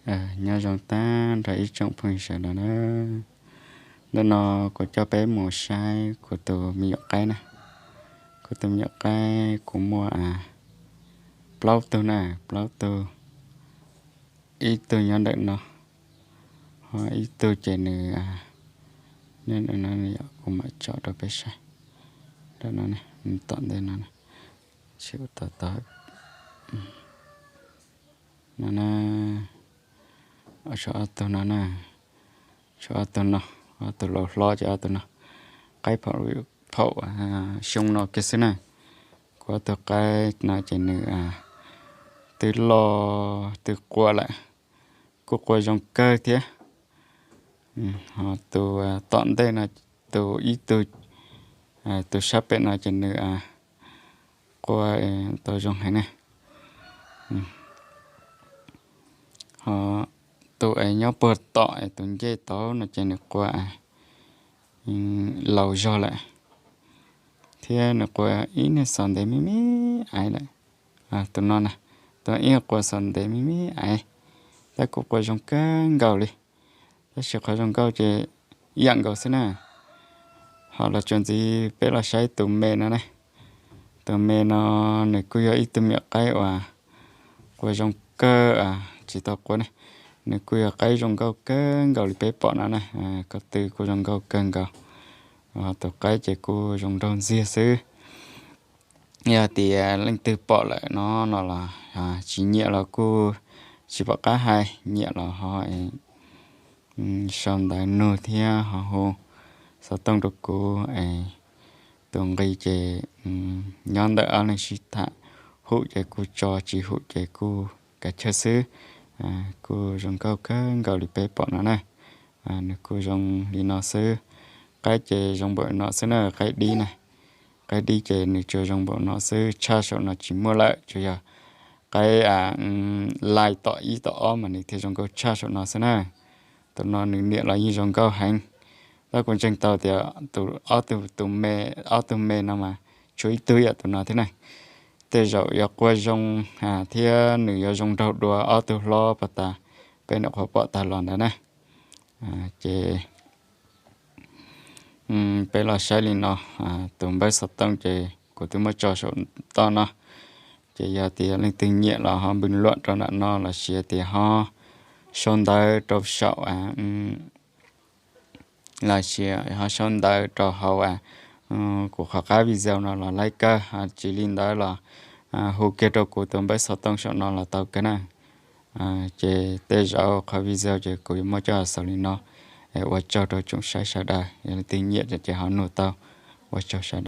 Nyob zoo tag nrho ib tsoom phooj ywg sawv daws na. Ntawm no kuv coj peb mus saib kuv tus me nyuam qaib na. Kuv tus me nyuam qaib kuv muaj plaub tug na, plaub tug, ib tug nyob ntawm no, ho ib tug ces nws nyob ntawm no, kuv mam tso rau peb saib. Ntawm no, tom ntej no, tsis ua tau tau no na. Tshuav ob tug no na, tshuav ob tug no, ob tug laus hlob ces ob tug no. Qaib phaum, phaum xyoo no kiag xwb na. Kuv ob tug qaib no ces nws twb loj twb qua lawm, kuj qua zoo kawg thiab. Ho tus tom ntej no, tus ib tug, tus sab pem no ces nws qua tau zoo heev na. Ho tus es nyob puag tom es tus ncej tod no ces nws qua laus zog lawm, thiab nws qua ib niag xos ntev me me aiv lawm. Tus no na, tus ib qua xos ntev me me aiv, tab kuj qua zoo kawg nkaus li. Tab sis qhov zoo nkauj ces ib yam nkaus xwb na. Ho los tsuas ntxiv peb los saib tus me no ne. Tus me no nws kuj yog ib tug me nyuam qaib uas qua zoo kawg, tsis tau qua ne. Nws kuj yog qaib zoo nkauj kawg nkaus li peb pom no na, ko tw kuj zoo nkauj kawg nkaus. Tus qaib ces kuj zoo nraug ntxiag xwb. Yog tias leej twg pom lawm no no los tsis nyiam los kuj tsis pom qab hais, nyiam los ho sau ntawv nug thiab ho hu xov tooj rau kuv es tus nqi ces nyob ntawm ob leeg sib tham, hum ces kuj tso, tsis hum ces kuj kav chawj xwb. Kuj zoo nkauj kawg nkaus li peb pom no na. Nws kuj zoo li no xwb. Qaib ces zoo npaum no xwb na, qaib dib na. Qaib dib ces nws tsuas zoo npaum no xwb, tshaj saum no tsis muaj lawm, tsuas yog qaib laij tom ib tom ob mas nws thiaj zoo nkauj tshaj saum no xwb na. Tus no nws niam los yeej zoo nkauj heev. Tab kuv ntseeg tau tias tus ob tug, tus me, ob tug me no mas tshuav ib tug yam tus no thiab na. Tej zaum yuav qua zoo thiab nws yuav zoo nraug dua ob tug hlob pog tas peb nyuam qhuav pom tag los ntawd na. Ces peb los saib li no, tus npawb xov tooj ces kuv twb muab tso saum toj no. Ces yog tias leej twg nyiam los ho npws luam rau nram no los sis tias ho sau ntawv rau saum, los sis ho sau ntawv rau hauv kuv qhov qab video no los laib kawg, ho tsis li ntawd los hu kiag rau kuv tus npawb xov tooj saum no los tau kawg na. Ces tej zaum qhov video ces kuv yuav muab coj xaus li no. Ua tsaug rau tsoom saib sawv daws, yog leej twg nyiam ces ho nug tau. Ua tsaug sawv daws.